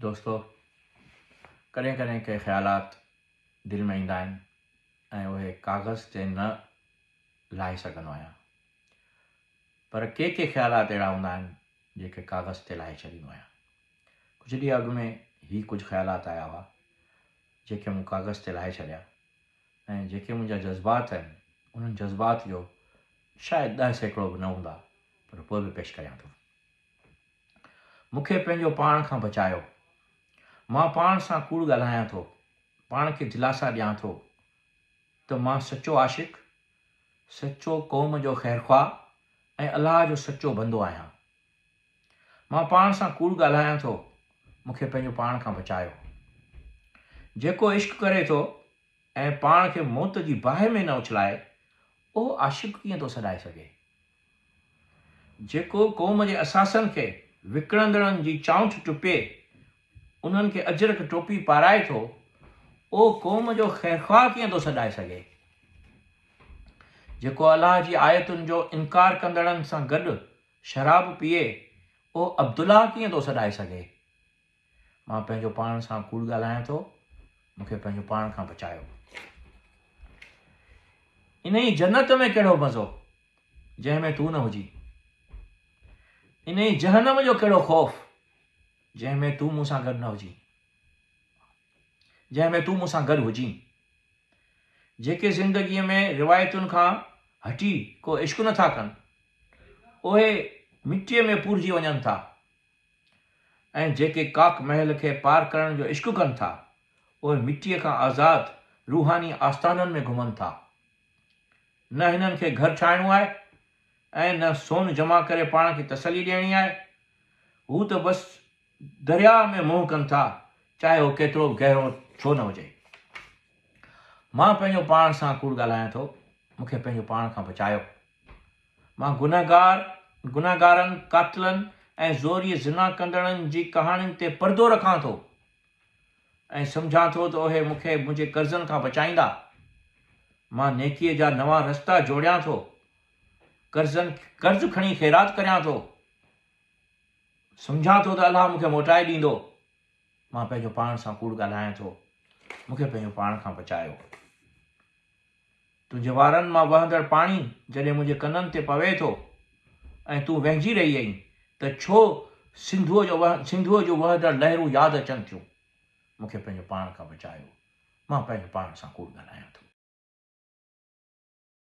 دوستو ڪڏهن ڪڏهن ڪي خيالات دل ۾ ايندا آهن ۽ اهي ڪاغذ تي نه لاهي سگهندو آهيان پر ڪي ڪي خيالات اهڙا هوندا آهن جيڪي ڪاغذ تي لاهي ڇڏيندو آهيان. ڪجهه ڏينهن اڳ ۾ هي ڪجهه خيالات آيا هئا جيڪي مون ڪاغذ تي لاهي ڇڏيا ۽ جيڪي منهنجا جذبات آهن انهن جذبات جو شايد 10% به نه هوندا پر پوء به پيش ڪريان ٿو. مون کي پنهنجو پاڻ کان بچايو. مان پاڻ سان ڪوڙ ڳالهايان ٿو، پاڻ کي دلاسا ڏيان ٿو ته مان سچو عاشق، سچو قوم جو خيرخواهه ۽ الله جو سچو بندو آهيان. مان پاڻ سان ڪوڙ ڳالهايان ٿو، مون کي پنهنجو پاڻ کان بچايو. جيڪو عشق ڪري ٿو ۽ پاڻ کي موت جي باهه ۾ نه اڇلائي، اهو عاشق ڪيئن ٿو سڏائي سگهي؟ جيڪو قوم جي اثاثن کي وڪڻندڙن جي چانئٺ ٽپي انهن کي اجرڪ ٽوپي پارائي ٿو، اهو قوم جو خيرخواهه ڪيئن ٿو سڏائي سگهي؟ جيڪو الله جي آيتن جو انڪار ڪندڙن سان گڏ شراب پيئي، اهو عبدالله ڪيئن ٿو سڏائي سگهي؟ مان پنهنجو پاڻ سان ڪوڙ ڳالهايان ٿو، مون کي پنهنجو پاڻ کان بچايو. انهيء جنت ۾ ڪهڙو مزو، جنهن ۾ تون نه هجين؟ انهيء جهنم جو ڪهڙو خوف، جنهن ۾ تون مون سان گڏ نه هجين؟ جنهن ۾ تون مون سان گڏ هجين. جيڪي زندگيء ۾ روايتن کان هٽي ڪو عشق نه ٿا ڪن، اهي مٽيء ۾ پورجي وڃن ٿا. ۽ جيڪي ڪاڪ محل کي پار ڪرڻ جو عشق ڪن ٿا، اهي مٽيء کان آزاد روحاني آستانن ۾ گهمن ٿا. نه هنن کي گهر ٺاهڻو آهي ۽ نه سون جمع ڪري پاڻ کي تسلي ڏيڻي آهي. هو ته بس درياء ۾ منهن ڪن ٿا، چاهي اهو ڪيترو به گهرو ڇو نه هجي. مان پنهنجو پاڻ سان ڪوڙ ڳالهايان ٿو، مون کي پنهنجو پاڻ کان بچايو. مان گنهگار، گنهگارن، قاتلن ۽ زوريء زنا ڪندڙن جي ڪهاڻين تي پردو رکان ٿو ۽ سمجهان ٿو ته اهي مون کي منهنجي قرضن کان بچائيندا. مان نيڪيء جا نوان رستا جوڙيان ٿو، قرضن قرض کڻي خيرات ڪريان ٿو، سمجهان ٿو ته الله مون کي موٽائي ڏيندو. مان پنهنجو پاڻ سان ڪوڙ ڳالهايان ٿو، مون کي پنهنجو پاڻ کان بچايو. تنهنجي وارن مان وهندڙ پاڻي جڏهن منهنجي ڪنن تي پوي ٿو ۽ تون وهنجي رهي آهين ته ڇو سنڌوء جو سنڌوء جون وهندڙ لهرون ياد اچن ٿيون. مون کي پنهنجو پاڻ کان بچايو. مان پنهنجو پاڻ سان ڪوڙ ڳالهايان ٿو.